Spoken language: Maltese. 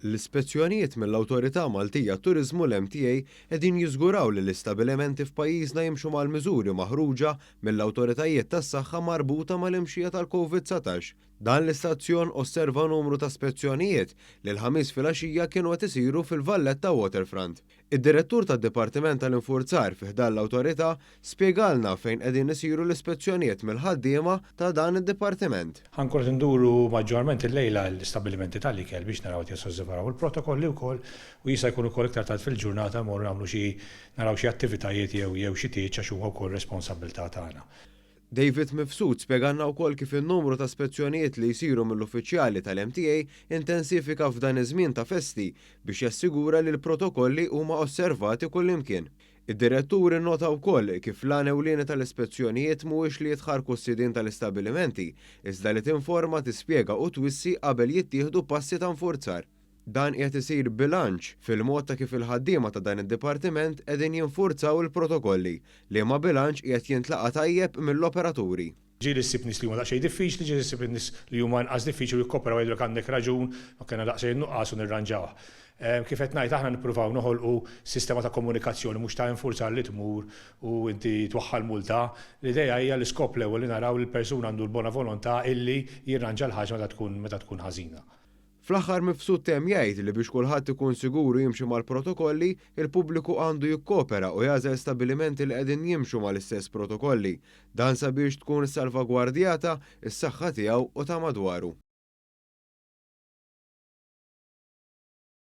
L-ispezzjonijiet mill-Awtorità Maltija għat-Turiżmu, l-MTA, qegħdin jiżguraw li l-istabilimenti f'pajjiżna jimxu mal-miżuri maħruġa mill-awtoritajiet tas-saħħa marbuta mal-imxija tal-Covid 19. Dan l-istazzjon osserva numru ta' spezzjonijiet li l-Ħamis filgħaxija kienu qed isiru fil-Valletta Waterfront. Id-Direttur tad-Dipartiment tal-Infurzar fi ħdan l-Awtorità spjegalna fejn qegħdin isiru l-ispezzjonijiet mill-ħaddiema ta' dan id-dipartiment. Ħa nkunu qed induru maġġorment illejla l-istabbilimenti tal-ikel biex naraw qed josservaraw il-protokolli wkoll u jista' jkun ukoll iktar tard fil-ġurnata mmorru nagħmlu xi naraw xi attivitajiet jew jew xi tieġ għax huma wkoll responsabbiltà tagħna. David Mifsud spjegalna wkoll kif in-numru ta' spezzjonijiet li jsiru mill-uffiċjali tal-MTA intensifika f'dan iż-żmien ta' festi biex jassigura li l-protokolli huma osservati kullimkien. Id-Direttur innota wkoll kif l-għan ewlieni tal-ispezzjonijiet mhuwiex li jitħarrku s-sidien tal-istabbilimenti, iżda li tinforma, tispjega u twissi qabel jittieħdu passi ta' nfurzar. Dan qiegħed isir b'bilanċ fil-mod ta' kif il-ħaddiema ta' dan id-dipartiment qegħdin jinfurzaw il-protokolli, liema bilanċ qiegħed jintlaqa' tajjeb mill-operaturi. Ġieli ssib nies li huma daqsxejn diffiċli, ġieli ssib nies li huma inqas diffiċli u jikkooperaw jgħidulek għandek raġun, ma kellna daqsxejn nuqqas u nirranġawh. Kif qed ngħid aħna nippruvaw noħolqu sistema ta' komunikazzjoni mhux ta' infurzar li tmur u inti twaħħal multa. L-idea hija l-iskop l-ewwel li naraw li l-persuna għandu l-bona volontà illi jirranġa l-ħaġa meta tkun meta tkun ħażina. Fl-aħħar Mifsud temm jgħid li biex kulħadd ikun sigur u jimxi mal-protokolli, il-pubbliku għandu jikkopera u jagħżel stabilimenti li qegħdin jimxu mal-istess protokolli. Dan sabiex tkun salvagwardjata s-saħħa tiegħu u ta' madwaru.